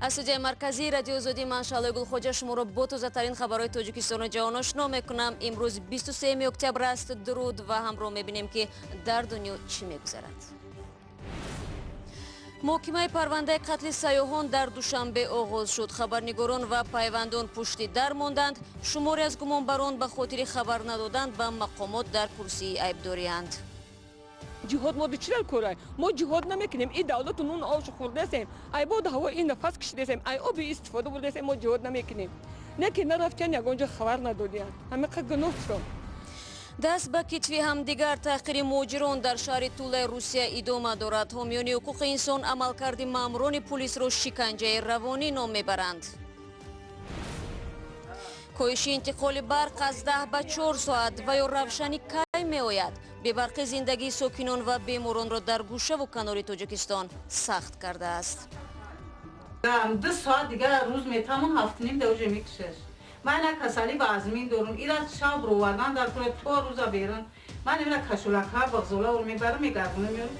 Аз студияи марказии Радиои Озодӣ ман, Шаҳлои Гулхоҷа, шуморо бо тозатарин хабарҳои Тоҷикистону ҷаҳон ошно мекунам. Имрӯз 23 октябр аст. Дуруд ва ҳамроҳ мебинем, ки дар дунё чӣ мегузарад. Муҳокимаи парвандаи қатли сайёҳон дар Душанбе оғоз шуд. Хабарнигорон ва пайвандон пушти дар монданд. Шуморе аз гумонбарон ба хотири хабар надодан ба мақомот дар курсии айбдорианд. Ҷиҳод мо чӣ кора? Мо ҷиҳод намекунем. И давлату нун ошу хӯрдасем, ай боду ҳаво ин нафас кашидасем, ай оби истифода бурдасем. Мо ҷиҳод намекунем. Не ки нарафтиян, ягон ҷо хабар надодиян. Ҳамиқа гуноҳ шо. Даст ба китфи ҳамдигар. Таҳқири муҳоҷирон дар шаҳри Тулаи Русия идома дорад. Ҳомиёни ҳуқуқи инсон амалкарди маъмурони пулисро шиканҷаи равонӣ ном мебаранд. Коҳиши интиқоли барқ аз 10 ба 4 соат ва ё равшанӣ кай меояд? Бебарқӣ зиндагии сокинон ва беморонро дар гӯшаву канори Тоҷикистон сахт кардааст. 2 соат дигар рӯз метамон, 7:30 да уже мекушаш. Ман ина касалӣ ба азмин дорум. Ира шаб ровардан дар кура, то рӯза берун. Ман ина кашолакҳа бағзола мебарам, мегардонам, меорам.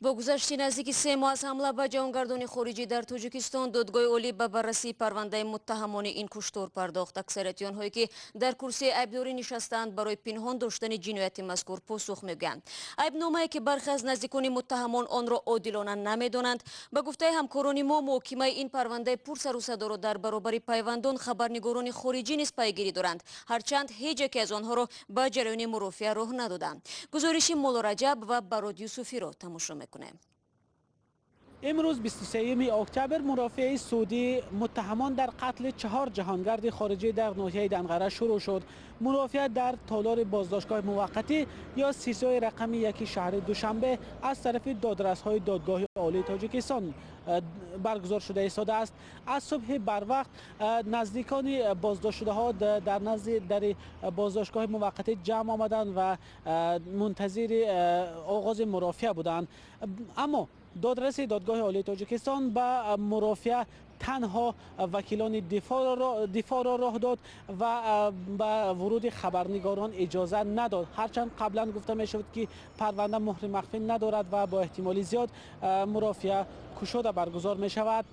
Бо гузашти наздики 3 моҳ аз ҳамла ба ҷаҳонгардони хориҷӣ дар Тоҷикистон, Додгоҳи Олӣ ба баррасии парвандаи муттаҳамони ин куштор пардохт. Аксарияти онҳое, ки дар курсии айбдорӣ нишастаанд, барои пинҳон доштани ҷинояти мазкур посух мегӯянд. Айбномае, ки бархе аз наздикони муттаҳамон онро одилона намедонанд. Ба гуфтаи ҳамкорони мо, муҳокимаи ин парвандаи пурсарусадоро дар баробари пайвандон хабарнигорони хориҷӣ низ пайгирӣ доранд, ҳарчанд ҳеҷ яке аз онҳоро ба ҷараёни мурофиа роҳ надоданд. Гузориши Муллораҷаб ва Барод Юсуфиро тамошо мекунем. Имрӯз, 23 октябр, мурофиаи судии муттаҳамон дар қатли чаҳор ҷаҳонгарди хориҷӣ дар ноҳияи Данғара шурӯъ шуд. Мурофиа дар толори боздоштгоҳи муваққатӣ ё СИЗОи рақами 1 шаҳри Душанбе аз тарафи додрасҳои Додгоҳи Олии Тоҷикистон баргузор шуда истодааст. Аз субҳи барвақт наздикони боздоштшудаҳо дар назди дари боздоштгоҳи муваққатӣ ҷамъ омаданд ва мунтазири оғози мурофиа буданд. Аммо додраси Додгоҳи Олии Тоҷикистон ба мурофиа танҳо вакилони дифоъро роҳ дод ва ба вуруди хабарнигорон иҷоза надод, ҳарчанд қаблан гуфта мешуд, ки парванда муҳри махфӣ надорад ва бо эҳтимоли зиёд мурофиа кушода баргузор мешавад.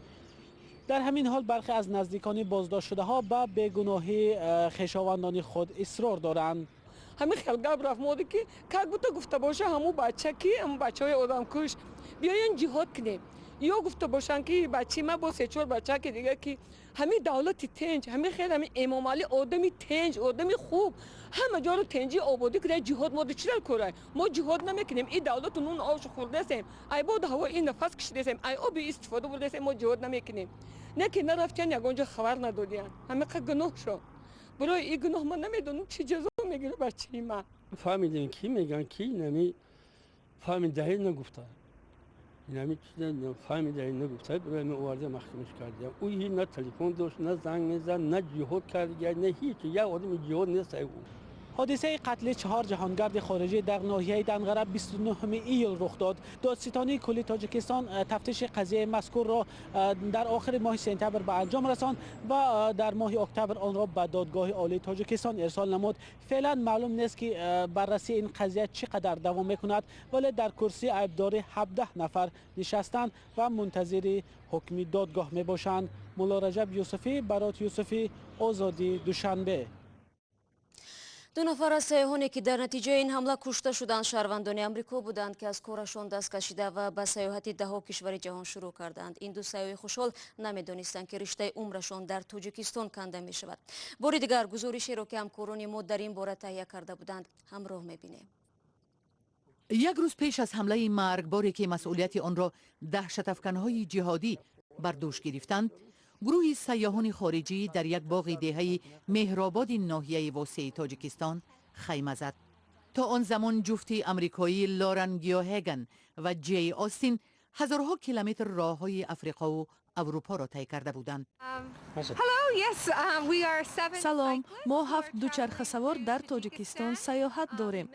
Дар ҳамин ҳол бархе аз наздикони боздоштшудаҳо ба бегуноҳии хешовандони худ исрор доранд. Ҳамин хел гап рафт моде, ки как будто гуфта боша ҳамун бача, ки ҳамун бачаҳои одамкуш биёян, ҷиҳод кунем, ё гуфта бошанд, ки бачаи ма бо се чор бача ки дига, ки ҳамин давлати тинҷ, ҳамин хел ҳамин Эмомалӣ одами тинҷ, одами хуб, ҳама ҷоро тинҷӣ ободӣ куда. Ҷиҳод мо чӣ дар кора? Мо ҷиҳод намекунем. И давлату нун ошу хӯрдасем, ай боду ҳаво ин нафас кашидасем, ай оби истифода бурдасем. Мо ҷиҳод намекунем. Не ки нарафтиян, ягон ҷо хабар надодиян. Ҳамиқа гуноҳ шо. Барои ин гуноҳ ман намедонам, чӣ ҷазо мегирад бачаи ман. Фаҳмидем, ки мегӯянд, ки нами фаҳмидаҳӣ нагуфта, нами фаҳмидаҳӣ нагуфта, барои мо оварда маҳкамаш кардем. Ӯ на телефон дошт, на занг мезад, на ҷиҳод кард, на ҳеҷ. Як одами ҷиҳод нест ӯ. Ҳодисаи қатли чаҳор ҷаҳонгарди хориҷӣ дар ноҳияи Данғара 29 июл рух дод. Додситонии кулли Тоҷикистон тафтиши қазияи мазкурро дар охири моҳи сентябр ба анҷом расонд ва дар моҳи октябр онро ба Додгоҳи Олии Тоҷикистон ирсол намуд. Феълан маълум нест, ки баррасии ин қазия чӣ қадар давом мекунад, вале дар курсии айбдорӣ 17 нафар нишастанд ва мунтазири ҳукми додгоҳ мебошанд. Муллораҷаб Юсуфӣ, Барот Юсуфӣ, Озодӣ, Душанбе. Ду нафар аз сайёҳоне, ки дар натиҷаи ин ҳамла кушта шуданд, шаҳрвандони Амрико буданд, ки аз корашон даст кашида ва ба сайёҳати даҳо кишвари ҷаҳон шурӯъ карданд. Ин ду сайёҳи хушҳол намедонистанд, ки риштаи умрашон дар Тоҷикистон канда мешавад. Бори дигар гузоришеро, ки ҳамкорони мо дар ин бора таҳия карда буданд, ҳамроҳ мебинем. Як рӯз пеш аз ҳамлаи маргборе, ки масъулияти онро даҳшатафканҳои ҷиҳодӣ бар дӯш гирифтанд, гурӯҳи сайёҳони хориҷӣ дар як боғи деҳаи Меҳрободи ноҳияи Восеи Тоҷикистон хайма зад. То он замон ҷуфти амрикоӣ Лоран Геогеган ва Ҷей Остин ҳазорҳо километр роҳҳои Африқову Аврупоро тай карда буданд. Салом, мо ҳафт дучархасавор дар Тоҷикистон сайёҳат дорем.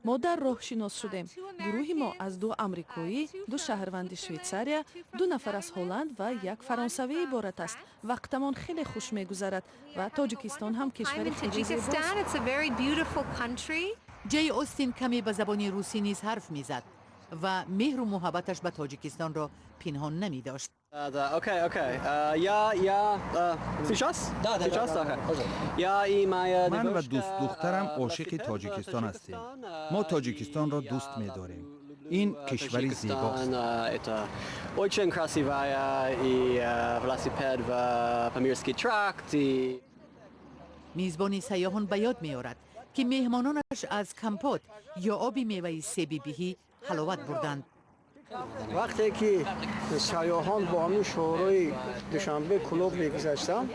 Мо дар роҳ шинос шудем. Гурӯҳи мо аз ду амрикоӣ, ду шаҳрванди Швейтсария, ду нафар аз Ҳолланд ва як фаронсавӣ иборат аст. Вақтамон хеле хуш мегузарад ва Тоҷикистон ҳам кишвари хеле зебост. Ҷей Остин каме ба забони русӣ низ ҳарф мезад. ва меҳру муҳаббаташ ба Тоҷикистонро пинҳон намедошт. Ман ва дӯстдухтарам ошиқи Тоҷикистон ҳастем. Мо Тоҷикистонро дӯст медорем. Ин кишвари зебост. Мизбони сайёҳон ба ёд меорад, ки меҳмононаш аз компот ё оби меваи себи биҳӣ ҳаловат бурданд. Вақте ки сайёҳон бо ҳамин шоҳрои Душанбе Кӯлоб мегузаштанд,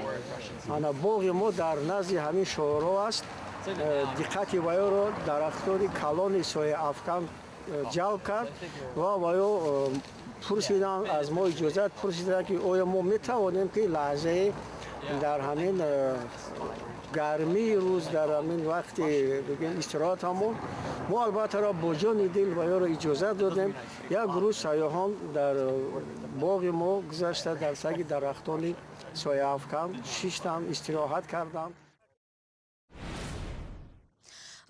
ана боғи мо дар назди ҳамин шоҳро аст. Диққати ваёро дарахтони калони сояафкан ҷалб кард ва ваё пурсиданд, аз мо иҷозат пурсиданд, ки оё мо метавонем, ки лаҳзае дар ҳамин гармии рӯз, дар ҳамин вақти истироҳатамон, мо албаттаро бо ҷони дил ваёро иҷозат додем. Як гурӯҳ сайёҳон дар боғи мо гузашта, дар саги дарахтони сояафкан шиштанд, истироҳат карданд.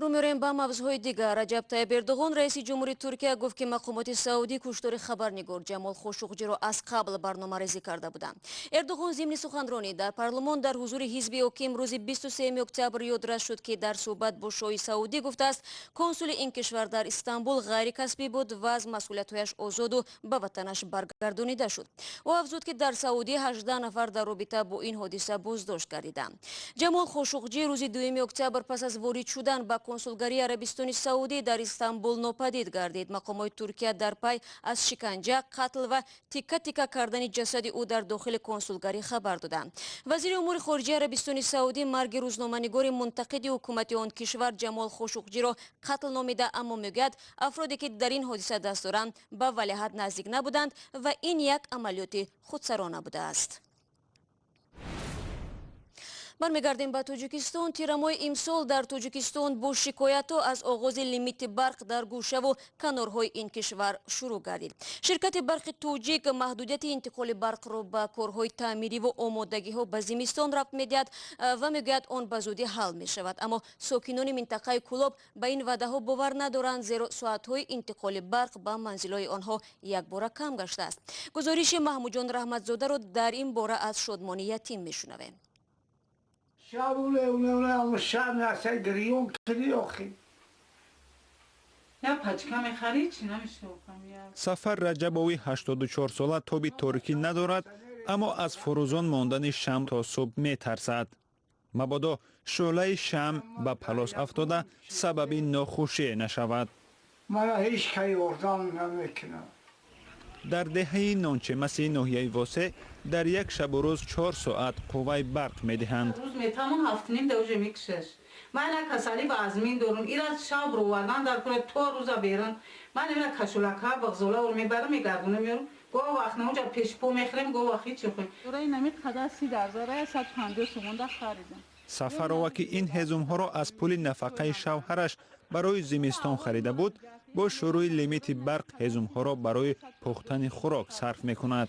Рӯ меорем ба мавзӯъҳои дигар. Раҷаб Тайиб Эрдоғон, раиси ҷумҳури Туркия, гуфт, ки мақомоти Саудӣ куштори хабарнигор Ҷамол Хошуқҷиро аз қабл барномарезӣ карда буданд. Эрдоғон зимни суханронӣ дар парлумон дар ҳузури ҳизби ҳоким рӯзи 23 октябр ёдрас шуд, ки дар суҳбат бо шоҳи Саудӣ гуфтааст, консули ин кишвар дар Истанбул ғайрикасбӣ буд ва аз масъулиятҳояш озоду ба ватанаш баргардонида шуд. Ӯ афзуд, ки дар Саудӣ 18 нафар дар робита бо ин ҳодиса боздошт гардиданд. Ҷамол Хошуқҷӣ рӯзи 2 октябр пас аз ворид шудан ба консулгарии Арабистони Саудӣ дар Истанбул нопадид гардид. Мақомҳои Туркия дар пай аз шиканҷа, қатл ва тикка-тикка кардани ҷасади ӯ дар дохили консулгарӣ хабар доданд. Вазири умури хориҷаи Арабистони Саудӣ марги рӯзноманигори мунтақиди ҳукумати он кишвар Ҷамол Хошуқҷиро қатл номида, аммо мегӯяд, афроде ки дар ин ҳодиса даст доранд ба валиаҳд наздик набуданд ва ин як амалиёти худсарона будааст. Бармегардем ба Тоҷикистон. Тирамоҳи имсол дар Тоҷикистон бо шикоятҳо аз оғози лимити барқ дар гӯшаву канорҳои ин кишвар шурӯъ гардид. Ширкати барқи тоҷик маҳдудияти интиқоли барқро ба корҳои таъмириву омодагиҳо ба зимистон рабт медиҳад ва мегӯяд, он ба зудӣ ҳал мешавад. Аммо сокинони минтақаи Кӯлоб ба ин ваъдаҳо бовар надоранд, зеро соатҳои интиқоли барқ ба манзилҳои онҳо якбора кам гаштааст. Гузориши Маҳмудҷон Раҳматзодаро дар ин бора аз Шодмони Ятим мешунавем. Сафар Раҷабови 84-сола тоби торикӣ надорад, аммо аз фурӯзон мондани шамъ то субҳ метарсад. Мабодо шӯълаи шамъ ба палос афтода сабаби нохушие нашавад. Дар деҳаи Нончемаси ноҳияи Восеъ дар як шабу рӯз 4 соат қувваи барқ медиҳанд. Рӯз метавон 7:30 да уже мекушаш. Ман ина касалӣ ба азмин дорум. Ира шаб ровардан дар кура то рӯза берун. Ман ина кашулака бағзола ур мебарам, мегардонам, меорам. Гоҳ вақт наунҷа пешпо мехӯрем, гоҳ вақт ҳеч хӯрем. Ина намиқадар 30 ҳазора 150 сомон да харидам. Сафарова, ки ин ҳезумҳоро аз пули нафақаи шавҳараш барои зимистон харида буд, бо шурӯи лимити барқ ҳезумҳоро барои пухтани хӯрок сарф мекунад.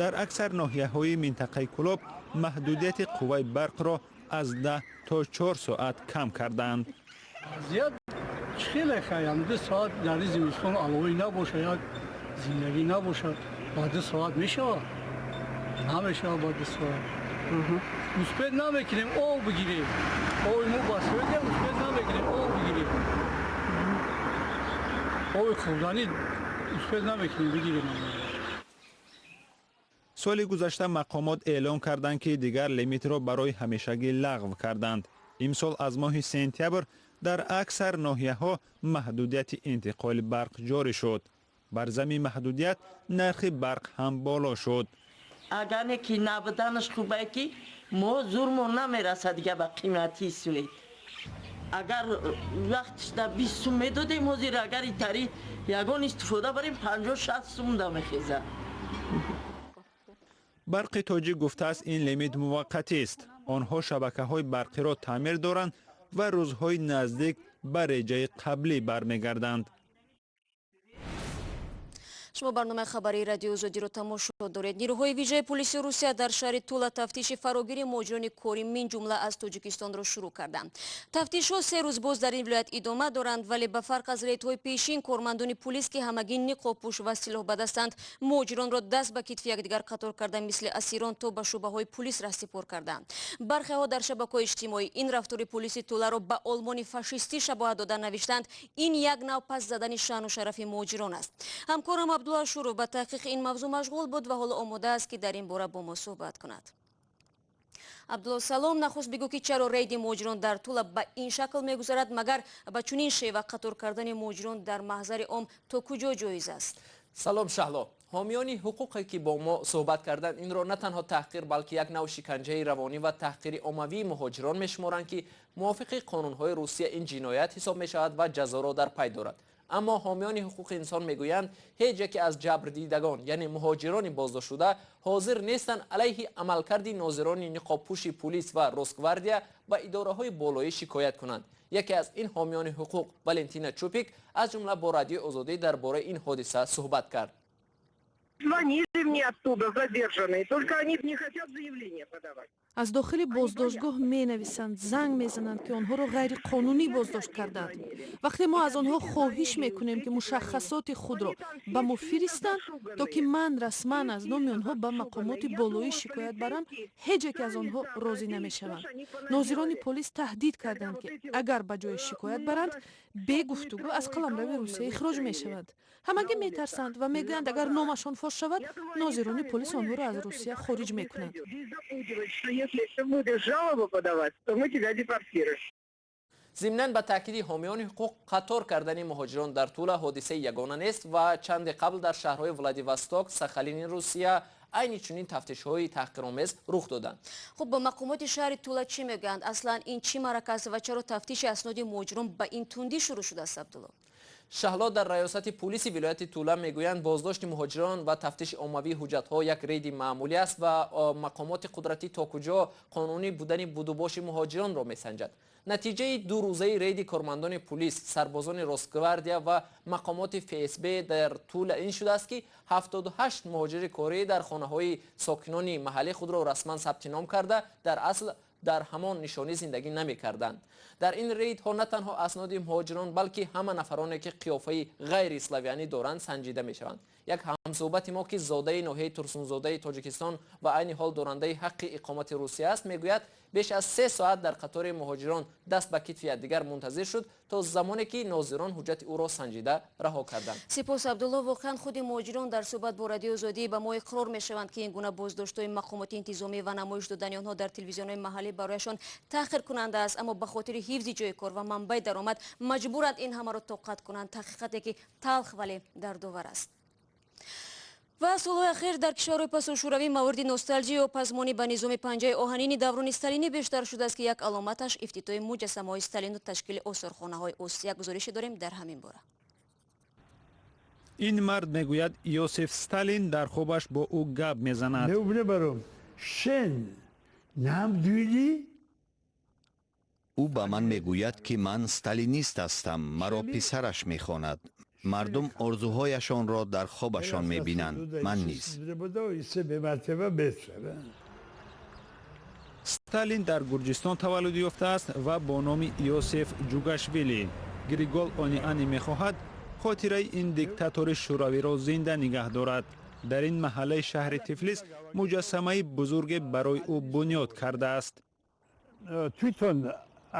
Дар аксар ноҳияҳои минтақаи Кӯлоб маҳдудияти қувваи барқро аз 10 то 4 соат кам кардаанд. Вазъият хеле хаям. 2 соат дар зимистон аловӣ набошад, як зиндагӣ набошад, ба 2 соат мешавад? Намешавад ба 2 соат. Успеть намекунем об бигирем. Оби мо ба свет успеть намекунем об бигирем. Оби хӯрданӣ успеть намекунем бигирем. Соли гузашта мақомот эълон карданд, ки дигар лимитро барои ҳамешагӣ лағв карданд. Имсол аз моҳи сентябр дар аксар ноҳияҳо маҳдудияти интиқоли барқ ҷорӣ шуд. Бар зами маҳдудият нархи барқ ҳам боло шуд. Агар не ки набуданаш хубае, ки мо зурмон намерасад дига ба қимати свет. Агар вақтш да 20 сум медодем, ҳозир агар итари ягон истифода барем, 50-60 сум да мехезад. Барқи тоҷик гуфтааст, ин лимит муваққатист. Онҳо шабакаҳои барқиро таъмир доранд ва рӯзҳои наздик ба реҷаи қаблӣ бармегарданд. Шумо барномаи хабарии Радиои Озодиро тамошо доред. Нирӯҳои вижаи полиси Русия дар шаҳри Тула тафтиши фарогири муҳоҷирони корӣ, мин ҷумла аз Тоҷикистонро шурӯъ карданд. Тафтишҳо 3 рӯз боз дар ин вилоят идома доранд, вале ба фарқ аз рейдҳои пешин, кормандони пулис, ки ҳамагӣ ниқобпӯш ва силоҳ ба дастанд, муҳоҷиронро даст ба китфи якдигар қатор карда, мисли асирон то ба шӯъбаҳои пулис раҳсипор карданд. Бархеҳо дар шабакаҳои иҷтимоӣ ин рафтори пулиси Туларо ба Олмони фашистӣ шабоҳат дода, навиштанд, ин як нав паст задани шаъну шарафи муҳоҷирон аст. Ҳамкорам Абдулло Ашуров ба таҳқиқи ин мавзӯъ машғул буд ва ҳоло омода аст, ки дар ин бора бо мо суҳбат кунад. Абдулло, салом. Нахуст бигӯ, ки чаро рейди муҳоҷирон дар Тула ба ин шакл мегузарад? Магар ба чунин шева қатор кардани муҳоҷирон дар маҳзари ом то куҷо ҷоиз аст? Салом, Шаҳло. Ҳомиёни ҳуқуқе, ки бо мо суҳбат карданд, инро на танҳо таҳқир, балки як нав шиканҷаи равонӣ ва таҳқири оммавии муҳоҷирон мешуморанд, ки мувофиқи қонунҳои Русия ин ҷиноят ҳисоб мешавад ва ҷазоро дар пай дорад. Аммо ҳомиёни ҳуқуқи инсон мегӯянд, ҳеҷ яке аз ҷабрдидагон, яъне муҳоҷирони боздоштшуда, ҳозир нестанд алайҳи амалкарди нозирони ниқобпӯши пулис ва Росгвардия ба идораҳои болоӣ шикоят кунанд. Яке аз ин ҳомиёни ҳуқуқ, Валентина Чупик, аз ҷумла бо Радиои Озодӣ дар бораи ин ҳодиса суҳбат кард. Звонили мне оттуда задержанные, только они не хотят заявление подавать. Аз дохили боздоштгоҳ менависанд, занг мезананд, ки онҳоро ғайриқонунӣ боздошт кардаанд. Вақте мо аз онҳо хоҳиш мекунем, ки мушаххасоти худро ба мо фиристанд, то ки ман расман аз номи онҳо ба мақомоти болоӣ шикоят барам, ҳеҷ яке аз онҳо розӣ намешаванд. Нозирони полис таҳдид карданд, ки агар ба ҷое шикоят баранд, бе гуфтугӯ аз қаламрави Русия ихроҷ мешаванд. Ҳамагӣ метарсанд ва мегӯянд, агар номашон фош шавад, нозирони полис онҳоро аз Русия хориҷ мекунанд. Если ты будешь жалобу подавать, то мы тебя депортируем. Зимнан, ба таъкиди ҳомиёни ҳуқуқ, қатор кардани муҳоҷирон дар Тула ҳодисаи ягона нест ва чанде қабл дар шаҳрҳои Владивосток, Сахалини Русия айни чунин тафтишҳои таҳқиромез рух доданд. Хуб, ба мақомоти шаҳри Тула чӣ мегӯянд? Аслан ин чӣ маърака аст ва чаро тафтиши асноди муҳоҷирон ба ин тундӣ шурӯъ шудааст, Абдулло? Шаҳло, дар раёсати пулиси вилояти Тула мегӯянд, боздошти муҳоҷирон ва тафтиши оммавии ҳуҷҷатҳо як рейди маъмулӣ аст ва мақомоти қудратӣ то куҷо қонунӣ будани будубоши муҳоҷиронро месанҷад. Натиҷаи дурӯзаи рейди кормандони пулис, сарбозони Росгвардия ва мақомоти ФСБ дар Тула ин шудааст, ки 78 муҳоҷири корӣ дар хонаҳои сокинони маҳаллӣ худро расман сабти ном карда, дар асл дар ҳамон нишонӣ зиндагӣ намекарданд. Дар ин рейдҳо на танҳо асноди муҳоҷирон, балки ҳама нафароне, ки қиёфаи ғайриславянӣ доранд, санҷида мешаванд. Як ҳамсӯҳбати мо, ки зодаи ноҳияи Турсунзодаи Тоҷикистон ва айни ҳол дорандаи ҳаққи иқомати Русия аст, мегӯяд, беш аз 3 соат дар қатори муҳоҷирон даст ба китфи якдигар мунтазир шуд, то замоне ки нозирон ҳуҷҷати ӯро санҷида раҳо карданд. Сипос, Абдулло. Воқеан, худи муҳоҷирон дар суҳбат бо Радиои Озодӣ ба мо иқрор мешаванд, ки ин гуна боздоштҳои мақомоти интизомӣ ва намоиш додани онҳо дар телевизионҳои маҳаллӣ барояшон таҳқиркунанда аст, аммо ба хотири ҳифзи ҷои кор ва манбаи даромад маҷбуранд ин ҳамаро тоқат кунанд. Ҳақиқате, ки талх, вале дардовар аст. Ва солҳои ахир дар кишварҳои пасошӯравӣ мавриди носталҷӣ ё пазмонӣ ба низоми панҷаи оҳанини даврони сталинӣ бештар шудааст, ки як аломаташ ифтитоҳи муҷассамаҳои Сталину ташкили осорхонаҳои ӯст. Як гузорише дорем дар ҳамин бора. Ин мард мегӯяд, Иосиф Сталин дар хобаш бо ӯ гап мезанад. Შენ ნამდვილი Ӯ ба ман мегӯяд, ки ман сталинист ҳастам. Маро писараш мехонад. Мардум орзуҳояшонро дар хобашон мебинанд, ман низ. Сталин дар Гурҷистон таваллуд ёфтааст ва бо номи Иосиф Ҷугашвили. Григол Ониани мехоҳад хотираи ин диктатори шӯравиро зинда нигаҳ дорад. Дар ин маҳаллаи шаҳри Тифлис муҷассамаи бузурге барои ӯ бунёд кардааст. Თვითონ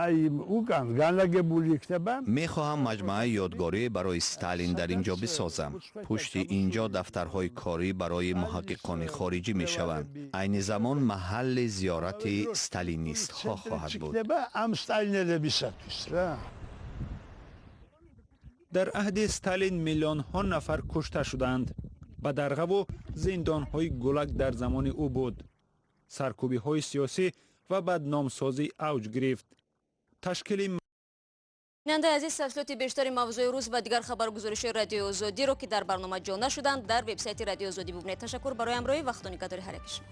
აი უკან განლაგებული იქნება. Мехоҳам маҷмӯаи ёдгорӣ барои Сталин дар ин ҷо бисозам. Пушти ин ҷо дафтарҳои корӣ барои муҳаққиқони хориҷӣ мешаванд. Айни замон маҳалли зиёрати сталинистҳо хоҳад буд. Ამ სტალინელებისათვის რა. Дар аҳди Сталин миллионҳо нафар кушта шуданд. Бадарғаву зиндонҳои ГУЛАГ дар замони ӯ буд. Саркӯбиҳои сиёсӣ ва бадномсозӣ авҷ гирифт. Ташкили Бинандаи азиз, тафсилоти бештари мавзӯи рӯз ва дигар хабаргузоришҳои Радиои Озодиро, ки дар барнома ҷо нашуданд, дар вебсайти Радиои Озодӣ бубинед. Ташаккур барои ҳамроҳӣ ва худонигаҳдори ҳар яки шумо.